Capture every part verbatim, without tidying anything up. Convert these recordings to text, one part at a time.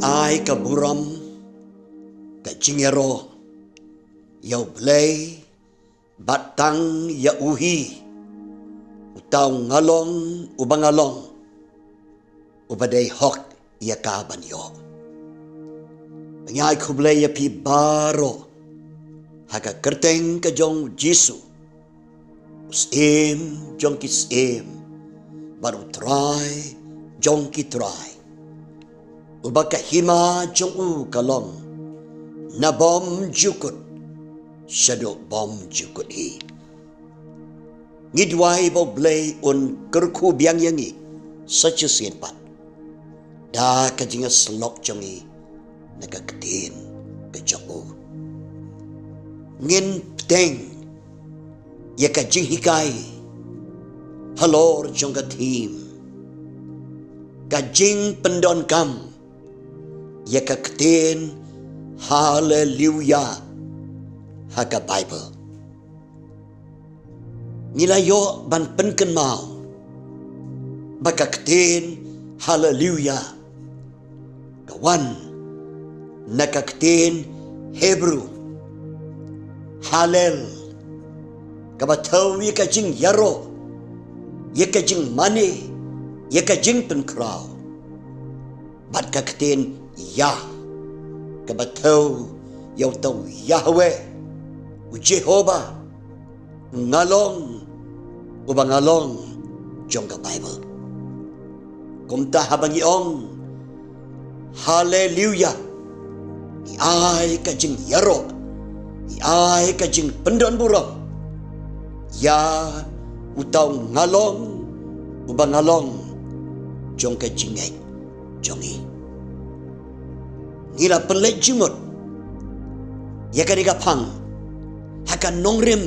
Ai ka burom, ka jingïaroh ïa U Blei, bad tang ïa u hi uta u nga long uba nga long, uba dei hok ïa ka ban ïoh. Nga ai khublei ïa phi baroh ha ka kyrteng ka jong U Jisu, u Syiem jong ki syiem bad U Trai jong ki trai, uba ka hima jong u ka long na bymjukut shaduh bymjukut hi. Ngi duwai ba U Blei un kyrkhu biang ïa ngi sa shisien pat da ka jingïasyllok jong ngi na ka ktien ka jong u. Ngin bteng ïa ka jinghikai halor jong ka theme, ka jingpyndonkam ïa ka ktien Haleluia ha ka Baibl. Ngi la ïoh ban pynkynmaw ba ka ktien Haleluia ka wan na ka ktien Hebru Halel, kaba thew ïa ka jingïaroh, ïa ka jingmane, ïa ka jingpynkhraw. Bad ka ktien Ïa, kaba thew ïa uta u Yahweh, u Jehobah, u nga long uba nga long jong ka Baibl. Kumta haba ngi ong Haleluia, ngi ai ka jingïaroh, ngi ai ka jingpyndonburom ïa uta u nga long uba nga long jong ka jingngeit jong ngi. Ngi la pynleit jingmut ïa kane ka phang ha ka nongrim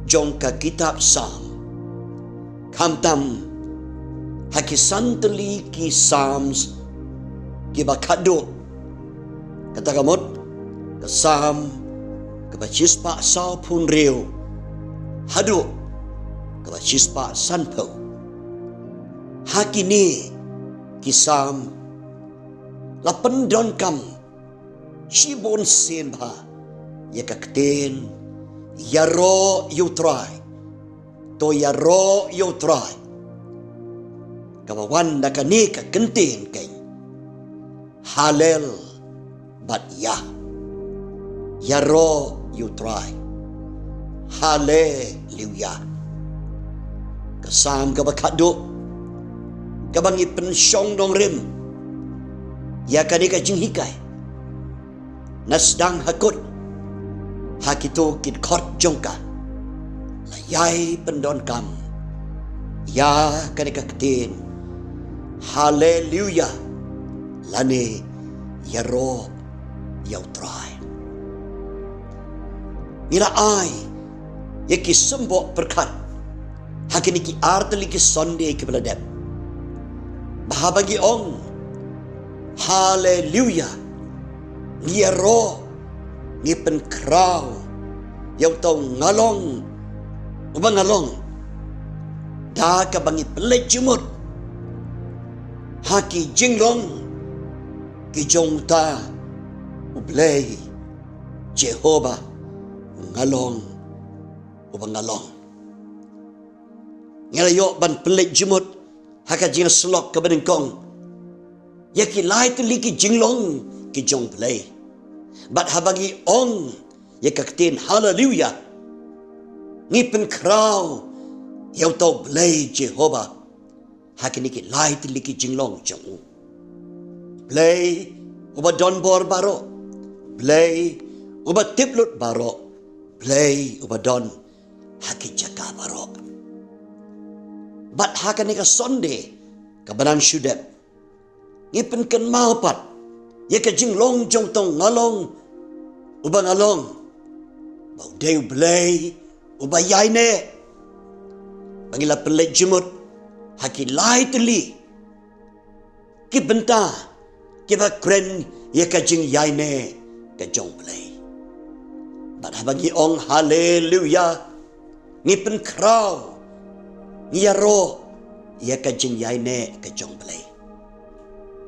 jong ka kitab Salm, khamtam ha ki san tylli ki Salms kiba khadduh. Kata ka mut, ka Salm kaba shispah sawphew hynriew haduh kaba shispah sanphew. Ha kine ki Salm la pyndonkam shibun sien bha ïa ka ktien ïaroh ïa U Trai. To ïaroh ïa U Trai, kaba wan na kane ka kyntien keiñ, Halel bad Ïa. Ïaroh ïa U Trai. Haleluia. Ka Salm kaba khadduh kaba ngi pynshong nongrim ïa kane ka jinghikai, na sdang hakut ha kito ki dkhot jong ka, la ïai pyndonkam ïa kane ka ktien Haleluia, lane ïaroh ïa U Trai. Ngi la ai ïa ki symboh pyrkhat ha kine ki ar tylli ki Sunday kiba la dep, ba haba ngi ong Haleluia, ngi ïaroh, ngi pynkhraw ïa uta u nga long uba nga long, da kaba ngi pynleit jingmut ha ki jinglong ki jong uta U Blei Jehobah, u nga long uba nga long. Ngi la ïoh ban pynleit jingmut ha ka jingïasyllok kaba nyngkong ïa ki lai tylli ki jinglong ki jong U Blei. Bad haba ngi ong ïa ka ktien Haleluia, ngi pynkhraw ïa uta U Blei Jehobah ha kine ki lai tylli ki jinglong jong u. Blei uba don bor baroh, Blei uba tip lut baroh, Blei uba don ha ki jaka baroh. Bad ha kane ka Sunday kaba nang shu dep, ngi pynkynmaw pat ïa ka jinglong jong uta u nga long uba nga long, ba u dei U Blei uba ïaineh. Ba ngi la pynleit jingmut ha ki lai tylli ki bynta kiba kren ïa ka jingïaineh ka jong U Blei. Bad haba ngi ong Haleluia, ngi pynkhraw, ngi ïaroh ïa ka jingïaineh ka jong U Blei.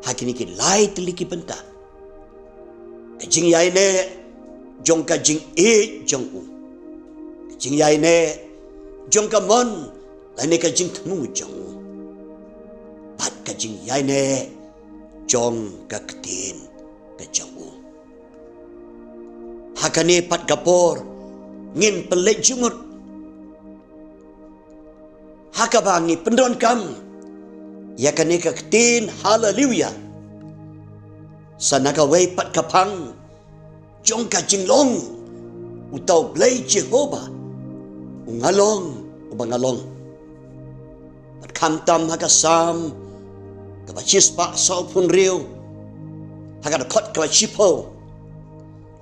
Ha kine ki lai tylli ki bynta, ka jingïaineh jong ka jingïeit jong u, ka jingïaineh jong ka mon lane ka jingthmu jong u, bad ka jingïaineh jong ka ktien ka jong u. Ha kane pat ka por ngin pynleit jingmut ha kaba ngi pyndonkam ïa kane ka ktien haleluya. Sa na kawei pat ka phang jong ka jinglong, uta U Blei Jehobah, u nga long uba nga long. Bad khamtam ha ka Salm kaba shispah sawphew hynriew, ha ka dkhot kaba shiphew,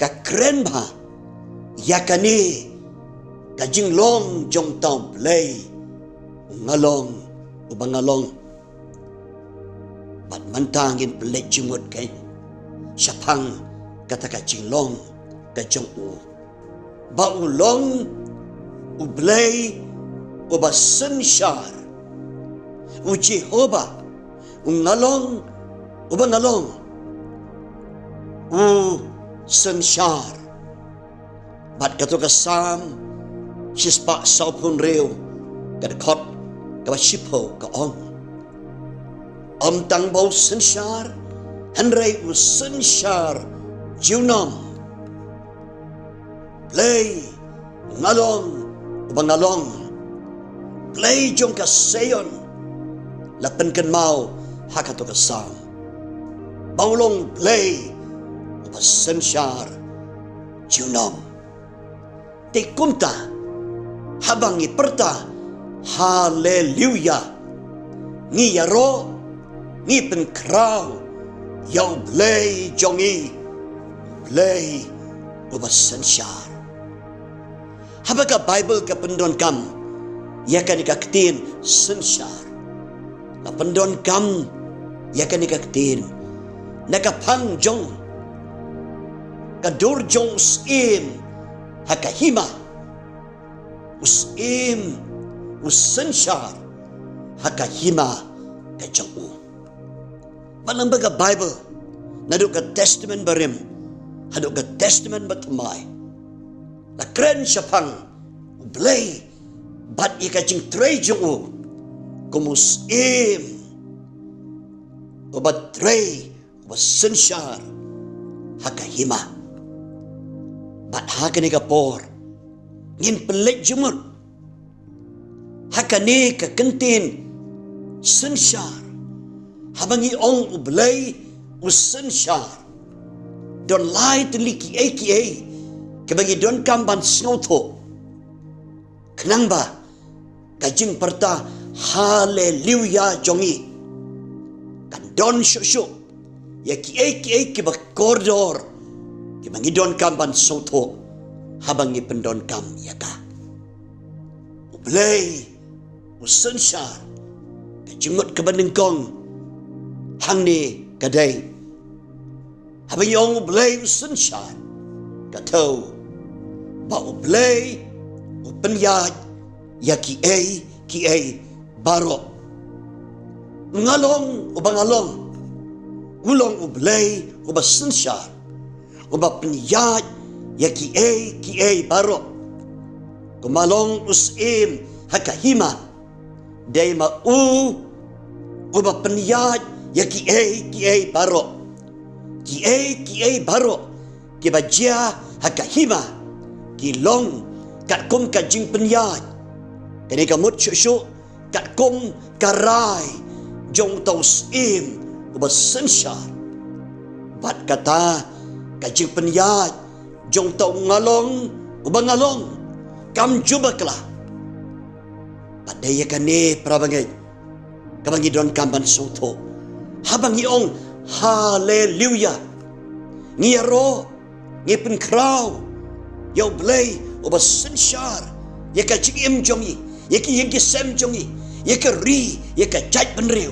ka kren bha ïa kane ka jinglong jong uta U Blei, u nga long uba nga long. Bad mynta ngin pynleit jingmut kein shaphang kata ka jinglong ka jong u, ba u long U Blei uba synshar, u Jehobah, u nga long uba nga long, u synshar. Bad kato ka Salm shispah sawphew hynriew, ka dkhot kaba shiphew ka ong, ym tang ba u synshar, hynrei u synshar junom. Blei nga long uba nga long, Blei jong ka Seion. La pynkynmaw ha kato ka Salm ba u long Blei uba synshar junom. Te kumta, haba ngi pyrta haleluya, ngi ïaroh, ngi pynkhraw ïa U Blei jong ngi, Blei uba synshar. Haba ka Baibl ka pyndonkam ïa kane ka ktien synshar, la pyndonkam ïa kane ka ktien na ka phang jong ka dur jong u syiem ha ka hima. U syiem, u synshar ha ka hima ka jong u. Bad lyngba ka Baibl, naduh ka Testament Barim haduh ka Testament Bathymmai, la kren shaphang U Blei bad ïa ka jingtrei jong u kum u syiem uba trei, uba synshar ha ka hima. Bad ha kane ka por ngin pynleit jingmut ha kane ka kyntien synshar. Haba ngi ong U Blei u synshar, don lai tylli kiei kiei kiba ngi donkam ban sngewthuh, khnang ba ka jingpyrta haleluya jong ngi kan don shuh shuh ïa kiei kiei kiba kordor, kiba ngi donkam ban sngewthuh haba ngi pyndonkam ïa ka. U Blei u synshar, ka jingmut kaba nyngkong hangne ka dei, haba ngi ong U Blei u synshar, ka thew ba U Blei u pynïaid ïa kiei kiei baroh. Nga long uba nga long, u long U Blei uba synshar, uba pynïaid ïa kiei kiei baroh. Kumba long u syiem ha ka hima, dei ma u uba pynïaid ïa kiei kiei baroh. Kiei kiei baroh kiba jia ha ka hima ki long katkum ka jingpynïaid. Kane ka mut shuh shuh katkum ka rai jong uta u syiem uba synshar. Bad kata ka jingpynïaid jong uta u nga long uba nga long kam ju bakla. Bad dei ïa kane, para bangeit, kaba ngi donkam ban sngewthuh haba ngi ong haleluya. Ngi ïaroh, ngi pynkhraw ïa U Blei uba synshar ïa ka jingim jong ngi, ïa ki ïing ki sem jong ngi, ïa ka ri, ïa ka jaitbynriew.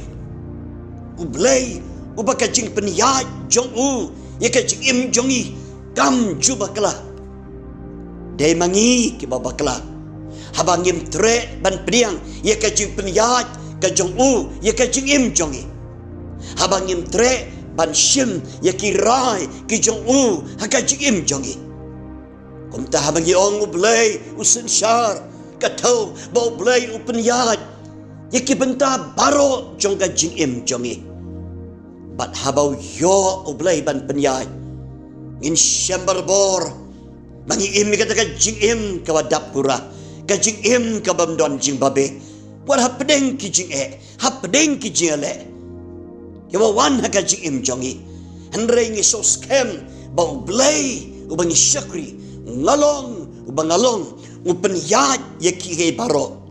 U Blei uba ka jingpynïaid jong u ïa ka jingim jong ngi kam ju bakla. Dei ma ngi kiba bakla haba ngim treh ban pdiang ïa ka jingpynïaid ka jong u ïa ka jingim jong ngi. Haba ngim treh ban shim ïa ki rai ki jong u ha ka jingim jong ngi. Kumta haba ngi ong U Blei u synshar, ka thew ba U Blei u pynïaid ïa ki bynta baroh jong ka jingim jong ngi. Bad haba u ïoh U Blei ban pynïaid, ngin shem barabor ba ngi im ïa kata ka jingim kaba dap pura, ka jingim kabym don jingbabe. Wat hapdeng ki jingeh, hapdeng ki jingeh kiba wan ha ka jingim jong ngi, hynrei ngi sngewskhem ba U Blei uba ngi shakri, nga long uba nga long, u pynïaid ïa kiei baroh.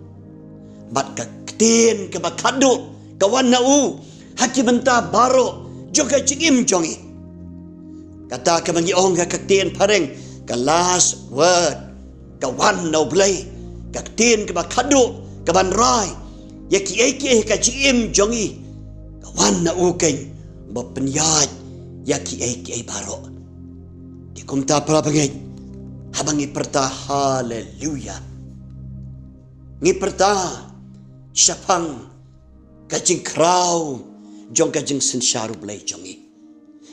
Bad ka ktien kaba khadduh ka wan na u ha ki bynta baroh jong ka jingim jong ngi. Kata kaba ngi ong ha ka ktien phareng, ka last word ka wan na U Blei. Ka ktien kaba khadduh kaban rai ïa kiei kiei ha ka jingim jong ngi ka wan na u keiñ, ba pynïaid ïa kiei kiei baroh. Te kumta para bangeit, haba ngi pyrta haleluya, ngi pyrta shaphang ka jingkhraw jong ka jingsynshar U Blei jong ngi,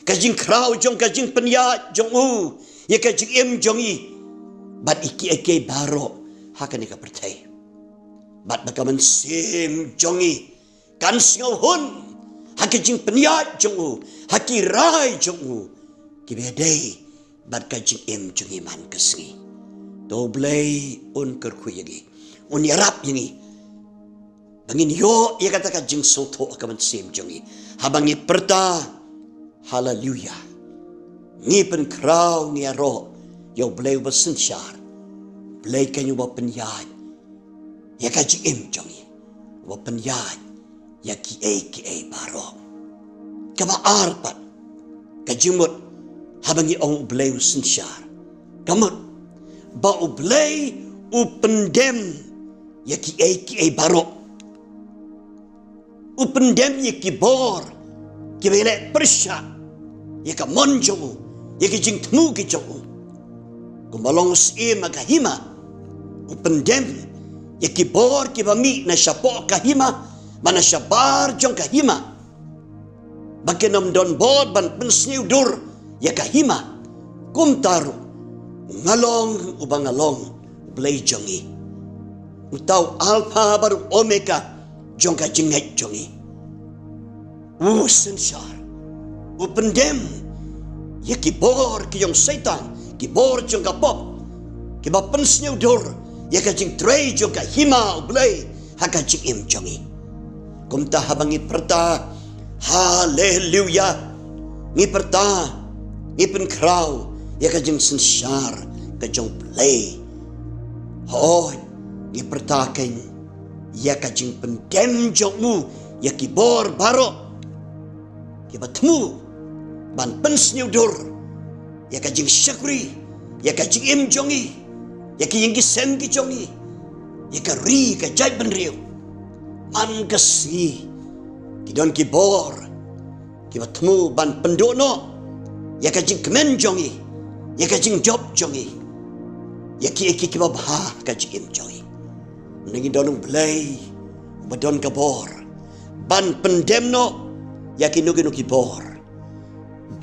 ka jingkhraw jong ka jingpynïaid jong u ïa ka jingim jong ngi bad ïa kiei kiei baroh ha kane ka pyrthei. Bad ba ka mynsiem jong ngi kan sngewhun ha ka jingpynïaid jong u, ha ki rai jong u kiba dei bad ka jingim jong ngi man ka sngi. To U Blei un kyrkhu ïa ngi, un ïarap ïa ngi ba ngin ïoh ïa kata ka jingsngewthuh ha ka mynsiem jong ngi. Haba ngi pyrta haleluya, ngi pynkhraw, ngi ïaroh ïa U Blei uba synshar, Blei keiñ uba pynïaid ïa ka jingim jong ngi, uba pynïaid ïa kiei kiei baroh. Kaba ar pat, ka jingmut haba ngi ong U Blei u synshar, ka mut ba U Blei u pyndem ïa kiei kiei baroh. U pyndem ïa ki bor kiba leh pyrshah ïa ka mon jong u, ïa ki jingthmu ki jong u. Kumba long u syiem ha ka hima, u pyndem ïa ki bor kiba mih na shapoh ka hima, ba na shabar jong ka hima, ba kin ym don bor ban pynsniew dur ïa ka hima. Kumta ruh nga long uba nga long, Blei jong ngi, uta u Alpha bad u Omega jong ka jingngeit jong ngi. U synshar, u pyndem ïa ki bor ki jong Soitan, ki bor jong ka pop, kiba pynsniew dur ïa ka jingtrei jong ka hima U Blei ha ka jingim jong ngi. Kumta haba ngi pyrta haleluya, ngi pyrta, ngi pynkhraw ïa ka jingsynshar ka jong U Blei. Hooid, ngi pyrta keiñ ïa ka jingpyndem jong u ïa ki bor baroh kiba thmu ban pynsniew dur ïa ka jingshakri, ïa ka jingim jong ngi, ïa ki ïing ki sem ki jong ngi, ïa ka ri ka jaitbynriew. Man ka sngi ki don ki bor kiba thmu ban pynduh noh ïa ka jingkmen jong ngi, ïa ka jingjop jong ngi, ïa kiei kiei kiba bha ha ka jingim jong ngi. Ngi don U Blei uba don ka bor ban pyndem noh ïa kino kino ki bor,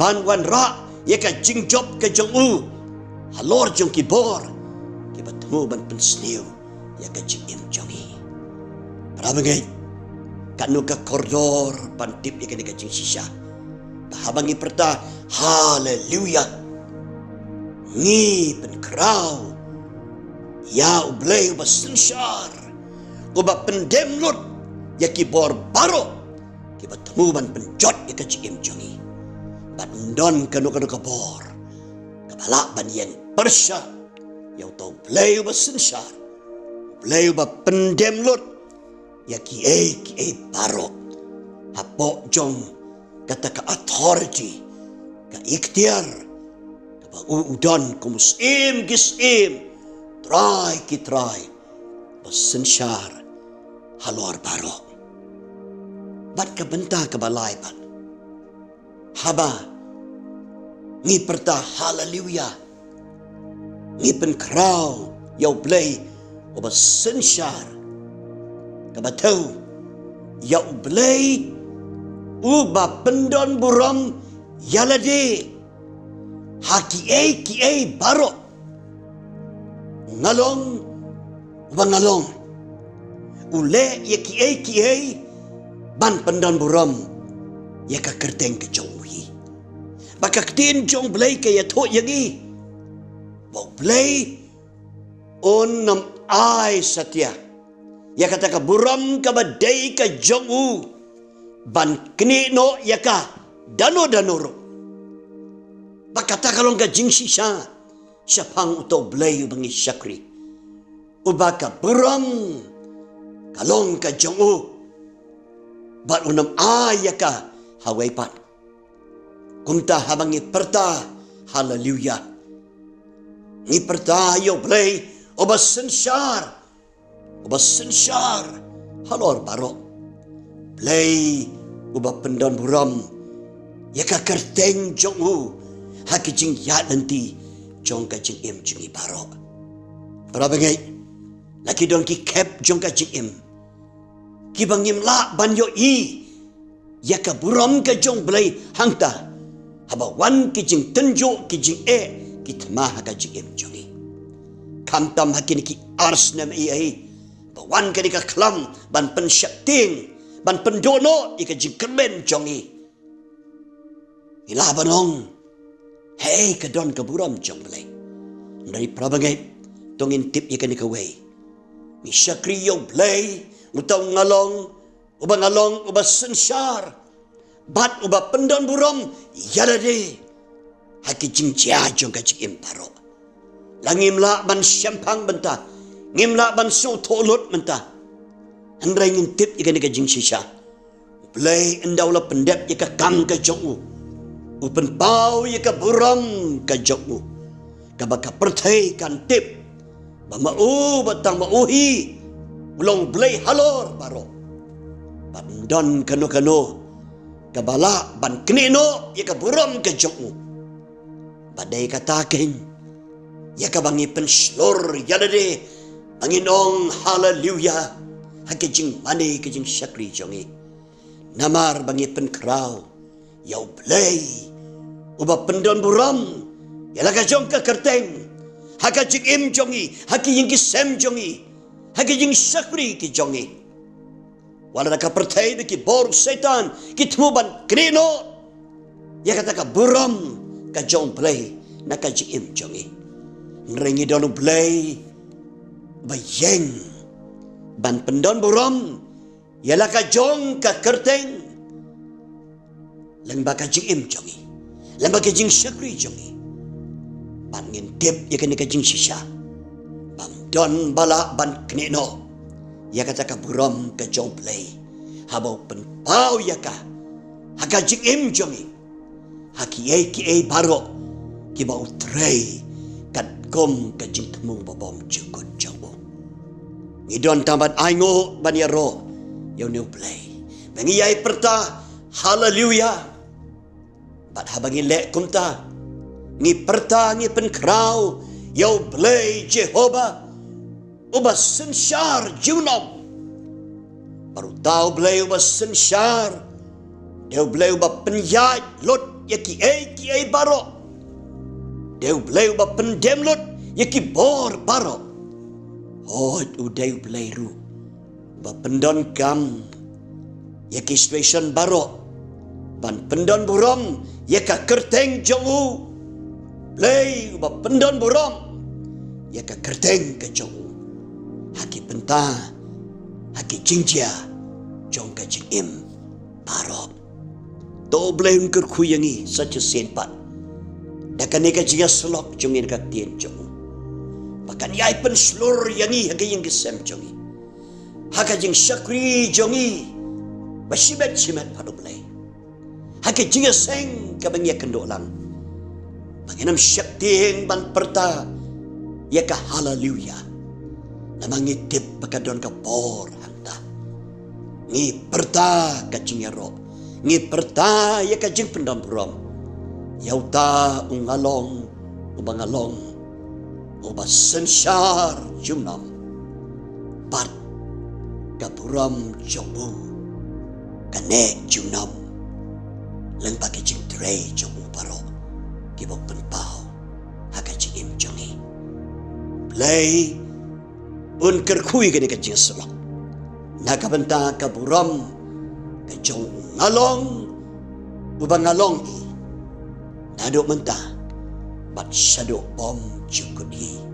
ban wanrah ïa ka jingjop ka jong u halor jong ki bor kiba thmu ban pynsniew ïa ka jingim jong ngi. Para bangeit, katno ka kordor ban tip ïa kane ka jingshisha. Ba haba ngi pyrta haleluya, ngi pynkhraw ïa U Blei uba synshar, uba pyndem lut ïa ki bor baroh kiba thmu ban pynjot ïa ka jingim jong ngi. Bad ym don kano kano ka bor kaba lah ban ïeng pyrshah ïa uta U Blei uba synshar, U Blei uba pyndem lut ïa kiei kiei baroh hapoh jong kata ka authority, ka iktiar kaba u u don kum u Syiem ki syiem, Trai ki trai, ba synshar halor baroh. Bad ka bynta kaba lai pat, haba ngi pyrta haleluya, ngi pynkhraw ïa U Blei uba synshar, kaba thew ïa U Blei Uba pyndon burom ïa lade ha kiei kiei baroh. Nga long uba nga long, u leh ïa kiei kiei ban pyndon burom ïa ka kyrteng ka jong u hi. Ba ka ktien jong Blei ka ïathuh ïa ngi ba u Blei un ym ai satia ïa kata ka burom kaba dei ka jong u ban knieh noh ïa ka da no da no ruh. Ba kata ka long ka jingshisha shaphang uta u Blei uba ngi shakri, uba ka burom ka long ka jong u, bad un ym ai ïa ka ha uwei pat. Kumta haba ngi pyrta haleluya, ngi pyrta ïa u Blei uba synshar, uba synshar halor baroh. Blei uba pyndon burom ïa ka kyrteng jong u ha ki jingïaid lynti jong ka jingim jong ngi baroh. Para bangeit, la ki don ki khep jong ka jingim kiba ngim lah ban ïohi ïa ka burom ka jong Blei hangta, haba wan ki jingtynjuh, ki jingeh, ki thma ha ka jingim jong ngi. Khamtam ha kine ki ar snem eiei, ba wan kane ka khlam ban pynsheptieng, ban pynduh noh ïa ka jingkyrmen jong ngi. Ngi lah ban ong, hei, ka don ka burom jong Blei. Hynrei para bangeit, to ngin tip ïa kane kawei. Ngi shakri ïa u Blei, uta u nga long, uba nga long, uba synshar bad uba pyndon burom ïa lade ha ki jingjia jong ka jingim baroh. La ngim lah ban shemphang bynta, ngim lah ban sngewthuh lut mynta. Hynrei ngin tip ïa kane ka jingshisha, u Blei ynda u la pyndep ïa ka kam ka jong u, u pynpaw ïa ka burom ka jong u, kaba ka pyrthei kan tip ba ma u, ba tang ma u hi u long Blei halor baroh. Bad ym don kano kano kaba lah ban knieh noh ïa ka burom ka jong u. Ba dei kata keiñ ïa kaba ngi pynshlur ïa lade, ba ngin ong haleluya ha ka jingmane, ka jingshakri jong ngi. Namar ba ngi pynkhraw ïa u Blei uba pyndon burom ïa la ka jong ka kyrteng ha ka jingim jong ngi, ha ki ïing ki sem jong ngi, ha ki jingshakri ki jong ngi. Wat la da ka pyrthei bad ki bor u Soitan ki thmu ban knieh noh ïa kata ka burom ka jong u Blei na ka jingim jong ngi. Hynrei ngi don u Blei ba ïeng ban pyndon burom ïa la ka jong ka kyrteng lyngba ka jingim jong ngi, lyngba ka jingshakri jong ngi. Bad ngin tip ïa kane ka jingshisha, bym don ba lah ban knieh noh ïa kata ka burom ka jong u Blei, haba u pynpaw ïa ka ha ka jingim jong ngi, ha kiei kiei baroh kiba u trei katkum ka jingthmu babymjukut jong u. Ngi don tang ban ainguh ban ïaroh ïa une u Blei, ba ngi ïai pyrta haleluya. Bad haba ngi leh kumta, ngi pyrta, ngi pynkhraw ïa u Blei Jehobah uba synshar junom. Bad uta u Blei uba synshar, dei u Blei uba pynïaid lut ïa kiei kiei baroh, dei u Blei uba pyndem lut ïa ki bor baroh. Hooid, u dei u Blei ruh ba pyndonkam ïa ki situation baroh ban pyndon burom ïa ka kyrteng jong u. Blei uba pyndon burom ïa ka kyrteng ka jong u ha ki bynta, ha ki jingjia jong ka jingim baroh. To Blei un kyrkhu ïa ngi sa shisien pat da kane ka jingïasyllok jong ngi na ka ktien jong u, ba kan ïai pynshlur ïa ngi ha ka ïing ka sem jong ngi, ha ka jingshakri jong ngi ba shimet shimet pat, U Blei, ha ka jingïaseng kaba ngi ïakynduh lang, ba ngin ym sheptieng ban pyrta ïa ka haleluya, namar ngi tip ba ka don ka bor hangta. Ngi pyrta ka jingïaroh, ngi pyrta ïa ka jingpyndon burom ïa uta u nga long uba nga long, uba synshar junom, bad ka burom jong u ka neh junom. lyngba ki jingtrei jong u baroh kiba u pynpaw ha ka jingim jong ngi. Blei un kyrkhu ïa kane ka jingsyllok na ka bynta ka burom ka jong u nga long uba nga long hi, naduh mynta bad shaduh bym jukut hi.